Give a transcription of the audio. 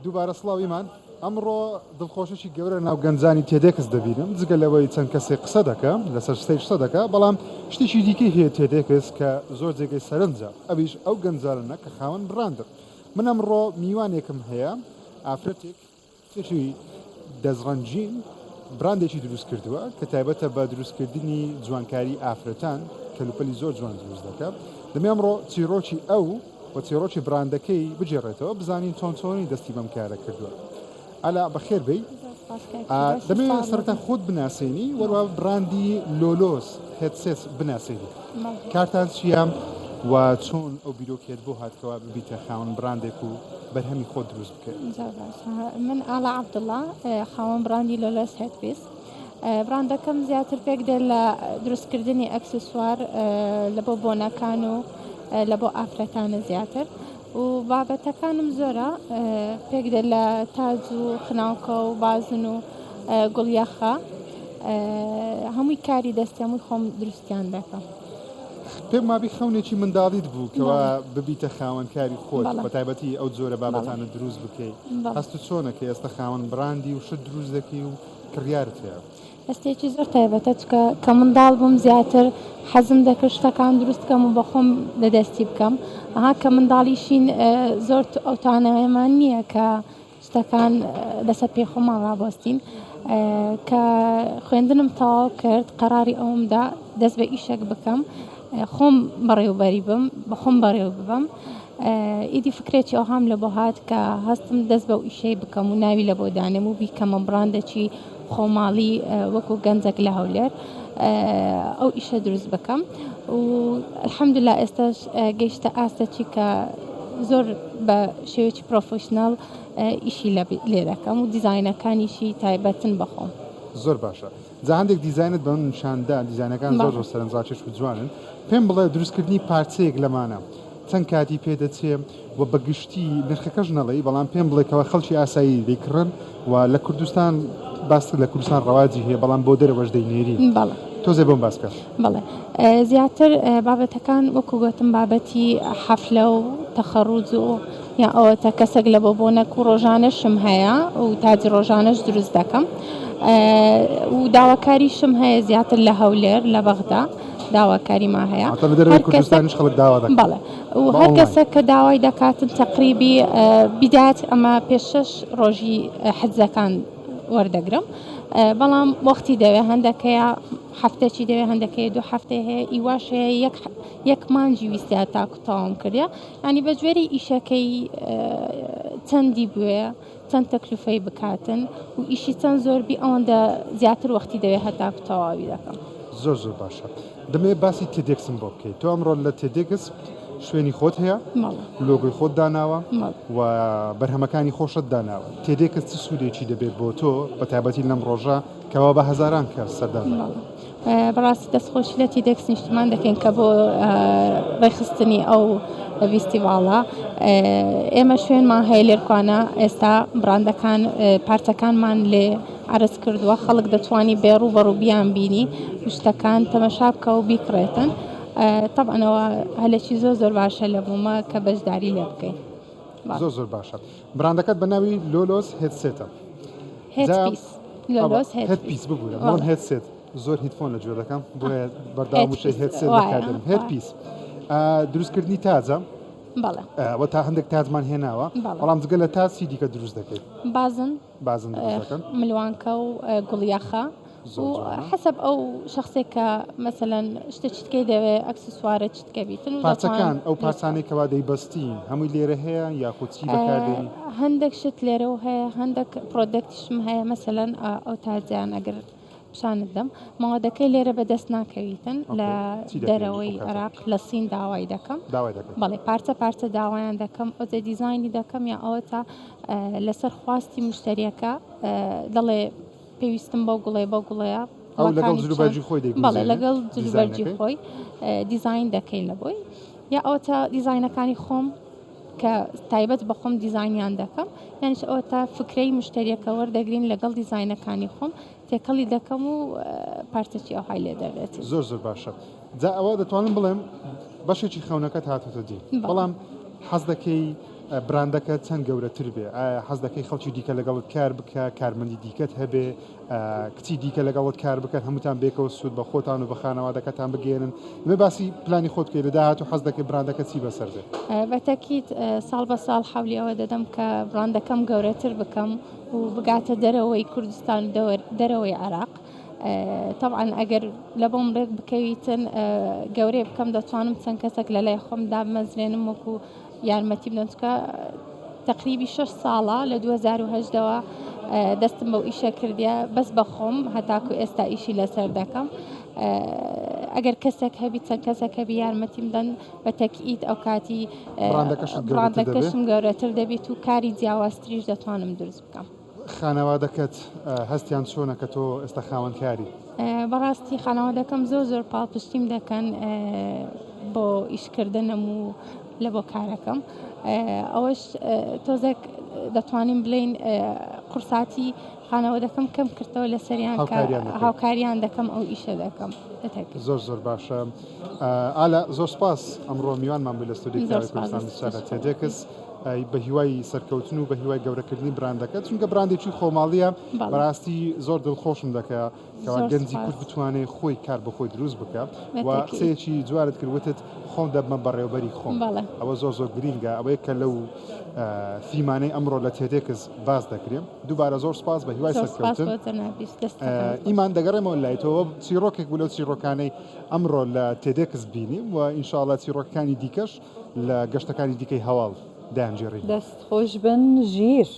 دووبارە سڵاو ئیمان، ئەمڕۆ دڵخۆشیی گەورە لەناو گەنجانی TEDx دەبینم، جگە لەوەی چەند کەسێک قسە دەکە لەسەر stage قسە دەکا، بەڵام شتێکی دیکەی هەیە TEDx کە زۆر جێگەی سەرنجە، ئەویش ئەو گەنجانەنە کە خاوەن بڕاندن. من ئەمڕۆ میوانێکم هەیە، ئافرەتێک کچێکی دەستڕەنگین بڕاندێکی دروست کردووە کە تایبەتە بە دروستکردنی جوانکاری ئافرەتان، کەلوپەلی زۆر جوان دروست دەکا. دەمێ ئەمڕۆ چیڕۆکی ئەو و چیڕۆکی بڕاندەکەی بگێڕێتەوە بزانین چۆن چۆنی دەستی بەم کارە کردووە. ئالا بەخێر بێی. دەمەوێت سەرەتا خۆت بناسێنی وەروە بڕاندی لۆلۆس هێدسێت بناسێنی. کارتان چییە و چۆن ئەو بیرۆکەیەت بۆ هات کەوا ببیتە خاوەن بڕاندێک و بەرهەمی خۆت دروست بکەیت؟ زۆر باشە. من ئالا عەبدوڵا خاوەن بڕاندی لۆلۆس headpiece. بڕاندەکەم زیاتر پێک دێت لە دروستکردنی ئەکسسوار لە بۆ بۆنەکان و لە بۆ ئافرەتانە زیاتر و بابەتەکانم زۆرە پێک دێت لە تاج و خناوکە و بازن و گوڵیەخە هەمووی کاری دەستی هەمووی خۆم دروستیان دەکەم. پێم وابی خەونێکی منداڵیت بوو کەوا ببیتە خاوەن کاری خۆت بە تایبەتی ئەو جۆرە بابەتانە دروست بکەی هەستت چۆنە کە ئێستا خاوەن بڕاندی و شت دروست دەکەی و کڕیارت هەیە؟ هەستێکی زۆر تایبەتە چونکە کە منداڵ بووم زیاتر حەزم دەکرد شتەکان دروست بکەم و بەخۆم لە دەستی بکەم ئەها کە منداڵیشین زۆر ئەو توانایەمان نییە کە شتەکان لەسەر پێی خۆمان ڕابوەستین کە خوێندنم تەواو کرد قەراری ئەوم دا دەست بە ئیشێک بکەم خۆم بەڕێوبەری بم بەخۆم بەڕێوە ببەم ئیدی فکرێکی ئەوهام لە بۆ هات کە هەستم دەست بەو ئیشەی بکەم و ناوی لە بۆ دانێم و بیکەمە بڕاندەکی خۆماڵی وەکو گەنجێک لە هەولێر ئەو ئیشە دروست بکەم و الحمدلله ئێستاش گەیشتە ئاستەکی کە زۆر بە شێوەیەکی professional ئیشی لێ دەکەم و دیزاینەکانیشی تایبەتن بەخۆم. زۆر باشە جا هەندێک دیزاینت بە من نیشان دا دیزاینەکان زۆر زۆر سەرنجڕاکێش و جوانن پێم بڵێ دروستکردنی پارچەیەک لەمانە چەند کاتی پێ دەچێ و بە گشتی نرخەکەش نەڵێی بەڵام پێم بڵێ کەوا خەڵکی ئاسایی دەیکڕن و لە کوردستان باست لە کوردستان ڕەواجی هەیە بەڵام بۆ دەرەوەش دەینێری بەڵێ. تۆزێ بۆم باس بکە. بەڵێ زیاتر بابەتەکان وەکو گۆتم بابەتی حەفلە و تەخەڕوج و یا ئەوەتە کەسەک لە بۆ بۆنەک و ڕۆژانەشم هەیە و تاجی ڕۆژانەش دروست دەکەم و داواکاریشم هەیە زیاتر لە هەولێر لە بەغدا داواکاریمان هەیە واتە لە دەرەوەی کوردستانیش خەڵک داوا دەکەن بەڵێ و هەر کەسێک کە داوای دەکاتن تەقریبی بدات ئەمە پێش شەش ڕۆژی حجزەکان وەردەگرم بەڵام وەختی دەوێ هەندەکەیە هەفتەکی دەوێ هەندەکەی دوو هەفتەی هەیە ئیواش هەیە یەک یەک مانجی ویستیا تاکو تەواوم کردە ینی بە جوێری ئیشەکەی چەندی بوێ چەند تەکلفەی بکاتن و ئیشی چەند زۆر بی ئەوەندە زیاتر وەختی دەوێ هەتاکو تەواوی دەکەم. زۆر زۆر باشە دەمەوێت باسی TEDx م بۆ بکەیت تۆ ئەمڕۆ لە TEDx شوێنی خۆت هەیە لۆگۆی خۆت داناوە و بەرهەمەکانی خۆشت داناوە TEDx چ سوودێکی دەبێت بۆ تۆ بە تایبەتی لەم ڕۆژە کەوا بە هەزاران کەس سەردان دەکەن؟ بەڕاستی دەستخۆشی لە TEDx نیشتمان دەکەین کە بۆ ڕێکخستنی ئەو ڤیستیڤاڵە ئێمە شوێنمان هەیە لێرکوانە ئێستا بڕاندەکان پارچەکانمان لێ عەرز کردووە خەڵک دەتوانی بێ ڕوو بەڕوو بیان بینی شتەکان تەمەشا بکە و بیکڕێتن تەبعەنەوە هەلێکی زۆر زۆر باشە لە بۆمە کە بەشداری لێ بکەین. زۆر زۆر باشە براندەکەت بە ناوی لۆلۆس headset ە headpiece لۆلۆس headpiece ببوورە بڵێم headset زۆر headphone لە گوێ دەکەم بۆیە بەردەوام وشەی headset بەکاردێنم headpiece دروستکردنی تاجە بەڵێ وە تا هەندێک تاجمان هێناوە بەڵام جگە لە تاج چی دیکە دروست دەکەیت بازن بازن دروست دەکەن ملوانکە و گوڵیاخە زۆر جوانە. حەسەب ئەو شەخسێک کە مەسەلەن شتە چیتکەی دەوێ ئەکسسوارە چیتکە بیتن و پارچەکان ئەو پارچانەی کەوا دەیبەستین هەمووی لێرە هەیە یاخود چی بەکاردێنی؟ هەندێک شت لێرە و هەیە هەندێک product یشم هەیە مەسەلەن ئەو تاجیان ئەگەر پیشانت دەم مەوادەکەی لێرە بەدەست ناکەویتن لە دەرەوەی عێراق لە سین داوای دەکەم بەڵێ پارچە پارچە داوایان دەکەم ئەوجە دیزاینی دەکەم یا ئەوەتا لەسەر خواستی مشتریەکە دەڵێ پێویستم بەو گوڵێ بەو گوڵەیە ئەو لەگەڵ جلوبەرگی خۆی دەیگونجێنێ بەڵێ لەگەڵ جلوبەرگی خۆی دیزاین دەکەین لە بۆی یا ئەوەتا دیزاینەکانی خۆم کە تایبەت بە خۆم دیزاینیان دەکەم یانیش ئەوەتا فکرەی مشتریەکە وەردەگرین لەگەڵ دیزاینەکانی خۆم تێکەڵی دەکەم و پارچەکی ئەوهای لێ دەردەچێت. زۆر زۆر باشە جا ئەوە دەتوانم بڵێم بەشێکی خەونەکەت هاتۆتە دی بەڵام حەز دەکەی. براندەکەت چەند گەورەتر بێ؟ ئایا حەز دەکەی خەڵکی دیکە لەگەڵت کار بکا، کارمەندی دیکەت هەبێ، کچی دیکە لەگەڵت کار بکەن، هەمووتان بێکەوە سوود بە خۆتان و بە خانەوادەکەتان بگەیەنن؟ دەمەوێ باسی پلانی خۆت بکەی لە داهاتوو حەز دەکەی براندەکەت چی بەسەر بێ؟ بە تەکید ساڵ بە ساڵ حەولی ئەوە دەدەم کە براندەکەم گەورەتر بکەم و بگاتە دەرەوەی کوردستان و دەرەوەی عێراق. تەبعەن ئەگەر لە بۆم ڕێک بکەویتن گەورەی بکەم دەتوانم چەند کەسێک لە لای خۆم دابمەزرێنم وەکو یارمەتی بدەن چکە تقریبی شش ساڵە لە 2010ەوە دەستم بەو ئیشە کردیە بەس بە خۆم هەتاکو ئێستا ئیشی لەسەر دەکەم ئەگەر کەسێک هەبی چەند کەسێک هەبی یارمەتیم بدەن بە تەکئید ئەو کاتی براندەکەشم گەورەتر دەبیت و کاری جیاوازتریش دەتوانم دروست بکەم. خانەوادەکەت هەستیان چۆنە کە تۆ ئێستا خاوەن کاری؟ بەڕاستی خانەوادەکەم زۆر زۆر پاڵپشتیم دەکەن بۆ ئیشکردنم و لە بۆ کارەکەم ئەوەش تۆزێک دەتوانین بڵین قورساتی خانەوادەکەم کەم کردەوە لە سەریان هاوکاریان دەکەم ئەو ئیشە دەکەم زۆر زۆر باشە ئالا زۆر سپاس ئەمڕۆ میوانمان بوو لە ستۆدیۆی کوردستان TEDx بە هیوای سەرکەوتن و بە هیوای گەورەکردنی براندەکە چونکە براندێکی خۆماڵیە بەڕاستی زۆر دڵخۆشم دەکە کەوا گەنجی کورد بتوانێت خۆی کار بە خۆی دروست بکە و قسەیەکی جوارت کرد وتت خۆم دەبمە بەڕێوبەری خۆم ئەوە زۆر زۆر گرینگە ئەوەیە کە لەو ثیمانەی ئەمڕۆ لە TEDx باس دەکرێن دووبارە زۆر سپاس بە هیوای سەرکەوتن ئیمان دەگەڕێمەوە لای تۆ چیرۆکێک بوو لەو چیرۆکانەی ئەمڕۆ لە TEDx بینیم و ئینشاءڵڵا چیرۆکەکانی دیکەش لە گەشتەکانی دیکەی هەواڵ دەیانگێڕین. دەست خۆش بن ژیر.